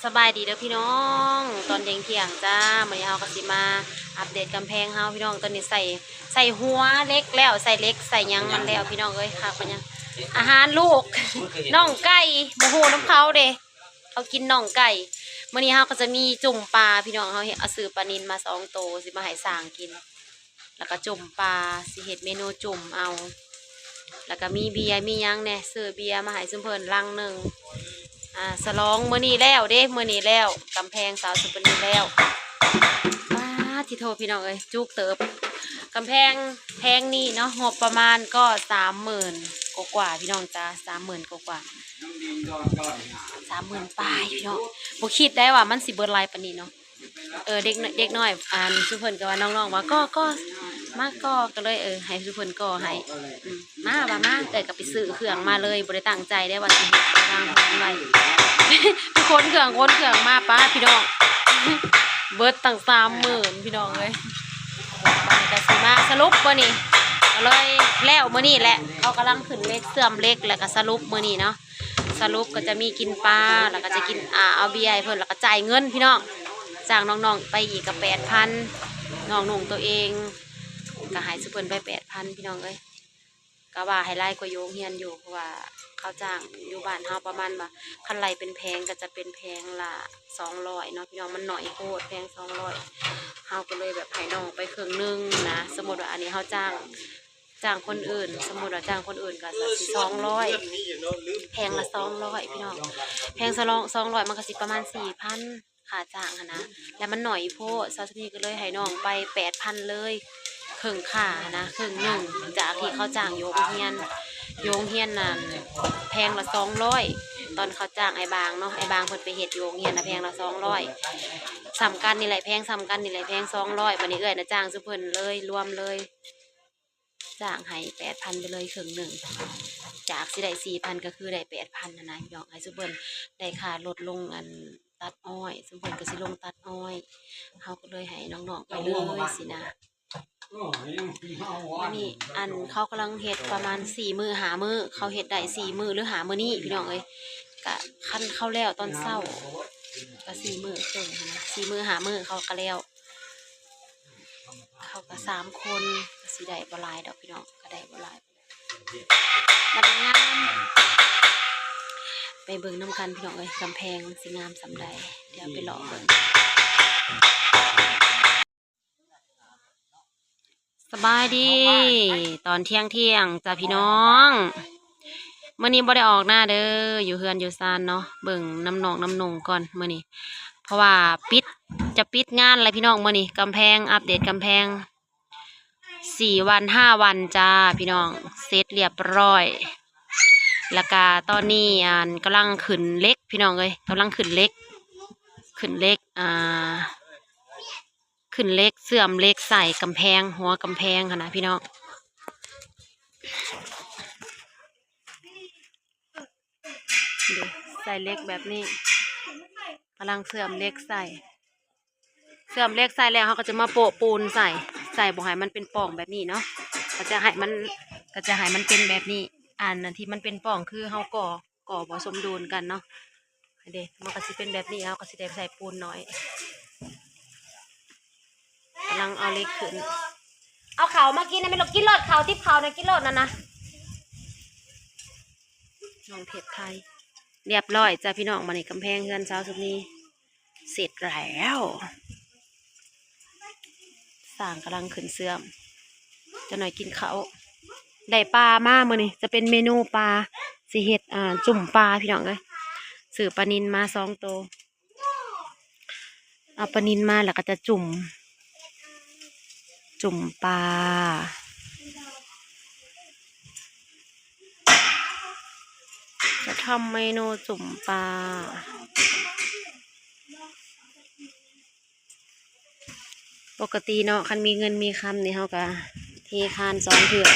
ສະບາຍດີເດີພີ່ນ້ອງ ຕອນທ່ຽງໆ ຈ້າ. ມື້ນີ້ເຮົາກໍຊິມາອັບເດດກຳແພງເຮົາພີ່ນ້ອງ. ຕອນນີ້ໃສ່ ໃສ່ຫົວເຫຼັກແລ້ວ ໃສ່ເຫຼັກໃສ່ຫຍັງມັນແລ້ວພີ່ນ້ອງເອີຍ. ຄັກປານຫຍັງ ອາຫານລູກ ນ້ອງໄກ່ ບໍ່ຮູ້ນຳເຂົາເດ້ ເຂົາກິນໜອງໄກ່. ມື້ນີ້ເຮົາກໍຈະມີຈຸ້ມປາພີ່ນ້ອງ ເຮົາເຮັດ ເອົາຊື້ປານິນມາສອງໂຕ ຊິມາໃຫ້ຊ້າງກິນ ແລ້ວກໍຈຸ້ມປາ ຊິເຮັດເມນູຈຸ້ມເອົາ ແລ້ວກໍມີເບຍມີຫຍັງແດ່ ຊື້ເບຍມາໃຫ້ຊຸມເພິ່ນລັງໜຶ່ງ ອ່າ ສະຫຼອງມື້ນີ້ແລ້ວເດ້ ມື້ນີ້ແລ້ວ ກຳແພງສາວຊຸມເພິ່ນນີ້ແລ້ວ. ປາດ ທິໂທ ພີ່ນ້ອງເອີຍ ຈຸກເຕີບ. ກຳແພງແຜງນີ້ເນາະ ງົບປະມານກໍສາມໝື່ນກວ່າໆ ພີ່ນ້ອງຈ້າ ສາມໝື່ນກວ່າໆ ສາມໝື່ນປາຍພີ່ນ້ອງ. ບໍ່ຄິດໄດ້ວ່າມັນຊິເບິດຫຼາຍປານນີ້ເນາະ. ເອີ ເດັກ ເດັກນ້ອຍ ອັນ ຊຸມເພິ່ນກໍວ່າ ນ້ອງໆ ວ່າ ກໍ ກໍ ມາກໍ ກໍເລີຍ ເອີ ໃຫ້ຊຸມເພິ່ນກໍໃຫ້ ອືມ ມາ ວ່າມາ ເອື້ອຍກໍໄປຊື້ເຄື່ອງມາເລີຍ ບໍ່ໄດ້ຕັ້ງໃຈເດ້ວ່າຊິເຮັດ ວາງແຜນໄວ້ ໄປຂົນເຄື່ອງ ຂົນເຄື່ອງມາ ປາດ ພີ່ນ້ອງ ເບິດຕັ້ງສາມໝື່ນ ພີ່ນ້ອງເອີຍ. ບາດນີ້ກໍຊິມາສະຫຼຸບມື້ນີ້ ກໍເລີຍແລ້ວມື້ນີ້ແຫຼະ ເຂົາກຳລັງຂຶ້ນເຫຼັກ ເຊື່ອມເຫຼັກ ແລ້ວກໍສະຫຼຸບມື້ນີ້ເນາະ. ສະຫຼຸບກໍຈະມີກິນປາ ແລ້ວກໍຈະກິນ ອ່າ ເອົາເບຍໃຫ້ເພິ່ນ ແລ້ວກໍຈ່າຍເງິນພີ່ນ້ອງ. ຈ້າງນ້ອງໆໄປອີກກໍແປດພັນ ນ້ອງນຸ່ງໂຕເອງ ກໍໃຫ້ຊຸມເພິ່ນໄປແປດພັນ ພີ່ນ້ອງເອີຍ. ກໍວ່າໃຫ້ຫຼາຍກວ່າຢູ່ໂຮງຮຽນຢູ່ ເພາະວ່າເຂົາຈ້າງຢູ່ບ້ານເຮົາປະມານວ່າ ຄັນໄລ່ເປັນແຜງກໍຈະເປັນແຜງລະສອງຮ້ອຍເນາະ ພີ່ນ້ອງ ມັນໜ້ອຍໂພດ ແຜງສອງຮ້ອຍ ເຮົາກໍເລີຍແບບໃຫ້ນ້ອງໄປເຄິ່ງໜຶ່ງນະ. ສົມມຸດວ່າອັນນີ້ເຮົາຈ້າງ ຈ້າງຄົນອື່ນ ສົມມຸດວ່າຈ້າງຄົນອື່ນກໍຊິສອງຮ້ອຍ ແຜງລະສອງຮ້ອຍ ພີ່ນ້ອງ ແຜງສະລອງ ສອງຮ້ອຍ ມັນກໍຊິປະມານສີ່ພັນ ຄ່າຈ້າງຫັ້ນນະ ແລ້ວມັນໜ້ອຍໂພດ ສາວສຸນີກໍເລີຍໃຫ້ນ້ອງໄປແປດພັນເລີຍ ເຄິ່ງຄ່າຫັ້ນນະ ເຄິ່ງໜຶ່ງ ຈາກທີ່ເຂົາຈ້າງຢູ່ໂຮງຮຽນ ຢູ່ໂຮງຮຽນນັ້ນແຜງລະສອງຮ້ອຍ ຕອນເຂົາຈ້າງອ້າຍບາງເນາະ ອ້າຍບາງເພິ່ນໄປເຮັດຢູ່ໂຮງຮຽນນະ ແຜງລະສອງຮ້ອຍ ສ່ຳກັນນີ້ແຫຼະ ແຜງສ່ຳກັນນີ້ແຫຼະ ແຜງສອງຮ້ອຍ. ບາດນີ້ເອື້ອຍນະຈ້າງຊຸມເພິ່ນເລີຍ ລວມເລີຍ ຈ້າງໃຫ້ແປດພັນໄປເລີຍເຄິ່ງໜຶ່ງ ຈາກຊິໄດ້ສີ່ພັນກໍຄືໄດ້ແປດພັນຫັ້ນນະ ພີ່ນ້ອງ ໃຫ້ຊຸມເພິ່ນໄດ້ຄ່າລົດລົງ ອັນ ຕັດອ້ອຍ ຊຸມເພິ່ນກໍຊິລົງຕັດອ້ອຍ ເຮົາກໍເລີຍໃຫ້ນ້ອງໆໄປເລີຍຊີ້ນະ. ມື້ນີ້ ອັນ ເຂົາກຳລັງເຮັດປະມານສີ່ມື້ຫ້າມື້ ເຂົາເຮັດໄດ້ສີ່ມື້ ຫຼື ຫ້າມື້ນີ້ ພີ່ນ້ອງເອີຍ. ກະຄັນເຂົາແລ້ວຕອນເຊົ້າ ກະສີ່ມື້ເຄິ່ງຫັ້ນນະ ສີ່ມື້ຫ້າມື້ເຂົາກະແລ້ວ. ເຂົາກະສາມຄົນ ກະຊິໄດ້ບໍ່ຫຼາຍດອກພີ່ນ້ອງ ກະໄດ້ບໍ່ຫຼາຍ ມັນງາມ. ໄປເບິ່ງນຳກັນພີ່ນ້ອງເອີຍ ກຳແພງຊິງາມສ່ຳໃດ ດຽວໄປເລາະເບິ່ງ. ສະບາຍດີຕອນທ່ຽງໆ ຈ້າພີ່ນ້ອງ. ມື້ນີ້ບໍ່ໄດ້ອອກນາເດີ ຢູ່ເຮືອນຢູ່ຊານເນາະ ເບິ່ງນຳນ້ອງນຳນຸ່ງກ່ອນມື້ນີ້ ເພາະວ່າປິດ ຈະປິດງານແລ້ວພີ່ນ້ອງ. ມື້ນີ້ກຳແພງ ອັບເດດກຳແພງ ສີ່ວັນຫ້າວັນຈ້າພີ່ນ້ອງ ເສັດລຽບຮ້ອຍ. ແລ້ວກະຕອນນີ້ ອັນ ກຳລັງຂຶ້ນເຫຼັກພີ່ນ້ອງເອີຍ ກຳລັງຂຶ້ນເຫຼັກ ຂຶ້ນເຫຼັກ ອ່າ ຂຶ້ນເຫຼັກ ເຊື່ອມເຫຼັກໃສ່ກຳແພງ ຫົວກຳແພງຫັ້ນນະພີ່ນ້ອງ. ນີ້ ໃສ່ເຫຼັກແບບນີ້ ກຳລັງເຊື່ອມເຫຼັກໃສ່ ເຊື່ອມເຫຼັກໃສ່ແລ້ວ ເຮົາກໍຈະມາໂປະປູນໃສ່ ໃສ່ບໍ່ໃຫ້ມັນເປັນປ່ອງແບບນີ້ເນາະ ກໍຈະໃຫ້ມັນ ກໍຈະໃຫ້ມັນເປັນແບບນີ້. ອັນ ອັນທີ່ມັນເປັນປ່ອງຄືເຮົາກໍ່ ກໍບໍ່ສົມດຸນກັນເນາະ ເດ້ ມັນກໍຊິເປັນແບບນີ້ ເຮົາກໍຊິໄດ້ໃສ່ປູນໜ້ອຍ. ກຳລັງເອົາເຫຼັກຂຶ້ນ ເອົາເຂົ້າມາກິນນະ ແມ່ນລູກ ກິນໂລດ ເຂົ້າ ຕິບເຂົ້ານະ ກິນໂລດນັ້ນນະ ນ້ອງເທບໄທ. ລຽບຮ້ອຍຈ້າພີ່ນ້ອງ ບາດນີ້ກຳແພງເຮືອນສາວສຸນີ ເສັດແລ້ວ ຊ່າງກຳລັງຂຶ້ນເຊື່ອມ ຈັກໜ້ອຍກິນເຂົ້າ. ໄດ້ປາມາມື້ນີ້ ຈະເປັນເມນູປາ ຊິເຮັດ ອ່າ ຈຸ້ມປາພີ່ນ້ອງເອີຍ. ຊື້ປານິນມາສອງໂຕ ເອົາປານິນມາແລ້ວກໍຈະຈຸ້ມ ຈຸ້ມປາ ຈະທຳເມນູຈຸ້ມປາ. ປົກກະຕິເນາະ ຄັນມີເງິນມີຄຳນີ້ ເຮົາກະເທຄານສອງເທື່ອ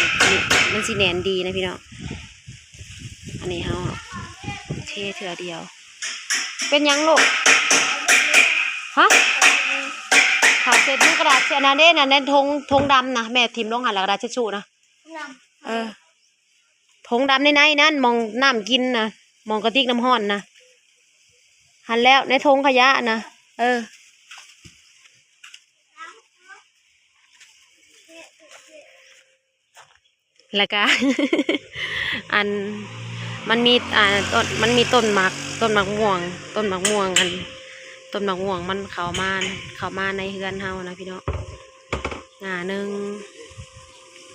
ມັນຊິແໜ້ນດີນະພີ່ນ້ອງ. ອັນນີ້ເຮົາເທເທື່ອດຽວ. ເປັນຫຍັງລູກ? ຮະ? ຜ້າເຊັດມື ກະດາດອັນນັ້ນເດ້ ນັ້ນ ນັ້ນ ຖົງ ຖົງດຳນະ ແມ່ຖິ້ມລົງຫັ້ນລະ ກະດາດເຊັດຊູ້ນະ. ເອີ ຖົງດຳໃນໃນນັ້ນ ໝ່ອງນ້ຳກິນນະ ໝ່ອງກະຕິກນ້ຳຮ້ອນນະ. ຫັ້นแหละ ในถุงขยะนะ เออ แล้วก็ อัน มันมี อ่า ต้น มันมีต้นหมาก ต้นหมากม่วง ต้นหมากม่วง อัน ต้นหมากม่วงมันเข้ามา เข้ามาในเฮือนเฮานะพี่น้อง ง่าหนึ่ง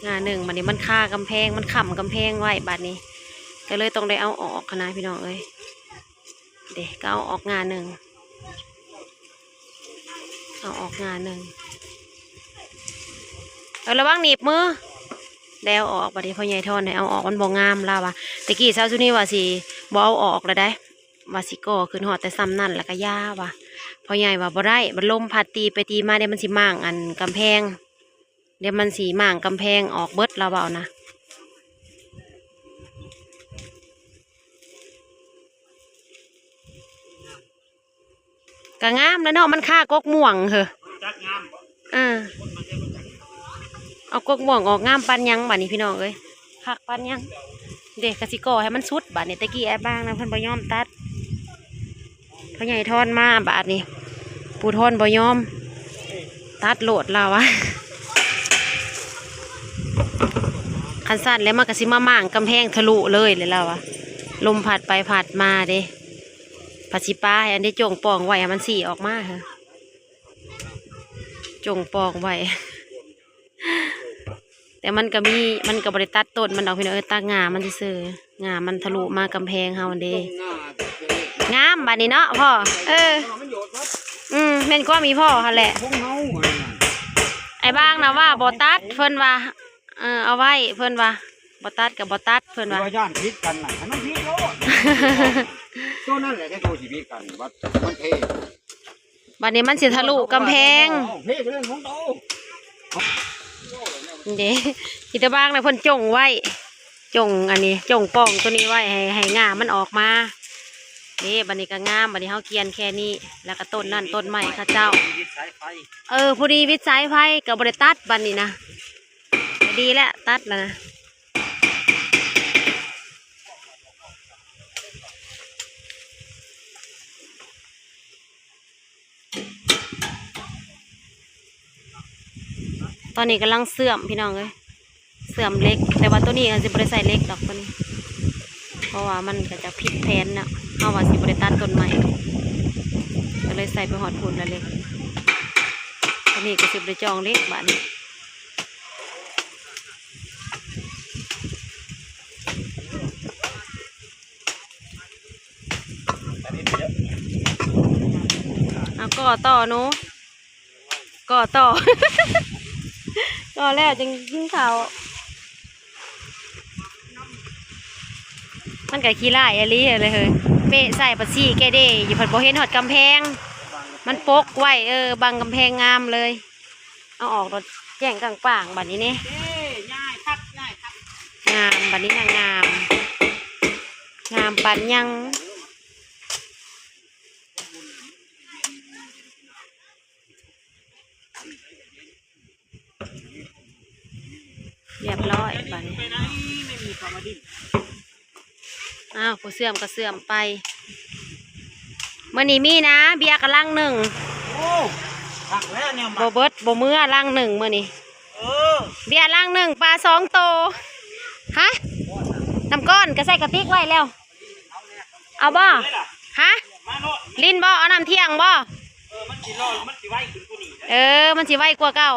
ง่าหนึ่ง บัดนี้มันคากำแพง มันค้ำกำแพงไว้ บัดนี้ก็เลยต้องได้เอาออกหั้นนะพี่น้องเอ้ย เด้ ก็เอาออกง่าหนึ่ง เอาออกง่าหนึ่ง เออ ระวังหนีบมือ แล้วออก บัดนี้พ่อใหญ่ทอนให้เอาออก มันบ่งาม ลาวว่า แต่กี้สาวสุนีว่าสิบ่เอาออกแล้วได้ ว่าสิก่อขึ้นฮอดแต่ส่ำนั้นแล้วก็อย่าว่า พ่อใหญ่ว่าบ่ได้ บัดลมพัดตีไปตีมาเด้ มันสิม้างอันกำแพง เดี๋ยวมันสิม้างกำแพงออกเบิด ลาวเว้านะ ก็งามแล้วเนาะ มันคากกม่วงเฮ้อ จักงามบ่ อ่า เอากกม่วงออก งามปานหยังบัดนี้พี่น้องเอ้ย คักปานหยัง เด้ ก็สิก่อให้มันสุดบัดนี้ แต่กี้อ้ายบางนะเพิ่นบ่ยอมตัด พ่อใหญ่ทอนมาบาดนี้ ปู่ทอนบ่ยอม ตัดโลดลาวอะ คันซั่นแล้วมันก็สิมาม้างกำแพงทะลุเลยเลยลาวอะ ลมพัดไปพัดมาเด้ ผัดสิปาให้อันที่จ่งป่องไว้ ให้มันซี้ออกมาเฮ้อ จ่งป่องไว้ แต่มันก็มี มันก็บ่ได้ตัดต้นมันดอกพี่น้องเอ้ย ตัดง่ามันซื่อๆ ง่ามันทะลุมากำแพงเฮาหั่นเด้ งามบัดนี้เนาะพ่อ เออ อืม แม่นความอีพ่อหั่นแหละ ไอ้บ้างนะว่าบ่ตัด เพิ่นว่า เออ เอาไว้ เพิ่นว่า บ่ตัดก็บ่ตัด เพิ่นว่า ว่าย่านผิดกันน่ะ ให้มันผิดโลด ตัวนั้นแหละที่ตัวสิผิดกัน ว่ามันเท่ บัดนี้มันสิทะลุกำแพง เอาเพกเรื่องของโต เด้ อีตาบางนะเพิ่นจ่งไว้ จ่งอันนี้ จ่งป่องตัวนี้ไว้ให้ ให้ง่ามันออกมา เด้ บัดนี้ก็งาม บัดนี้เฮาเกี่ยนแค่นี้ แล้วก็ต้นนั่นต้นไม้เขาเจ้า เออ พอดีวิดสายไฟก็บ่ได้ตัดบัดนี้นะ ดีแล้ว ตัดแล้วนะ ตอนนี้กำลังเชื่อมพี่น้องเอ้ย เชื่อมเหล็ก แต่ว่าตัวนี้อาจจะบ่ได้ใส่เหล็กดอกตัวนี้ เพราะว่ามันก็จะผิดแผนเนาะ เฮาว่าสิบ่ได้ตัดต้นไม้ ก็เลยใส่ไปฮอดพุ้นแล้วเหล็ก ตัวนี้ก็สิบ่ได้จ่องเหล็กบาดนี้ เอาก่อต่อหนู ก่อต่อ ก่อแล้วจึงกินข้าว มันก็ขี้ร้ายอีหลีเลยเฮ้ย เปะใส่ปัดซี่แกเด้อยู่ พัดบ่เห็นฮอดกำแพง มันปกไว้ เออ บังกำแพงงามเลย เอาออกโลดแจ้งกลางป่างบัดนี้นี่ เอ้ย ง่ายคัก ง่ายคัก งามบัดนี้นะ งาม งามปานหยัง เรียบร้อยบัดนี้ ไปไหน ไม่มีคำว่าดิ้น อ้าว ผู้เชื่อมก็เชื่อมไป มื้อนี้มีนะ เบียร์กะลังหนึ่ง โอ้ คักแล้วเนี่ย บ่เบิดบ่เมือลังหนึ่งมื้อนี้ เออ เบียร์ลังหนึ่ง ปลาสองโต ฮะ น้ำก้อนก็ใส่กระติกไว้แล้ว เอาบ่ ฮะ ลิ้นบ่ เอาน้ำเที่ยงบ่ เออ มันสิลอย มันสิไวขึ้นกว่านี้ เออ มันสิไวกว่าเก่า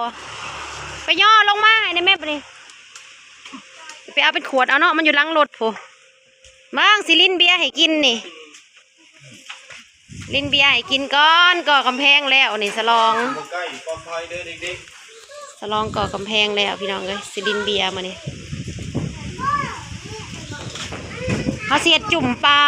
ไปย่อลงมาให้แหน่แม่บัดนี้ ไปเอาเป็นขวดเอาเนาะ มันอยู่หลังรถพุ้น เบิ่งสิลิ้นเบียร์ให้กินนี่ ลิ้นเบียร์ให้กินก่อน ก่อกำแพงแล้วนี่ ฉลอง บ่ใกล้ ปลอดภัยเด้อเด็กๆ ฉลองก่อกำแพงแล้วพี่น้องเอ้ย สิลิ้นเบียร์มื้อนี้ เฮาสิเฮ็ดจุ่มปลา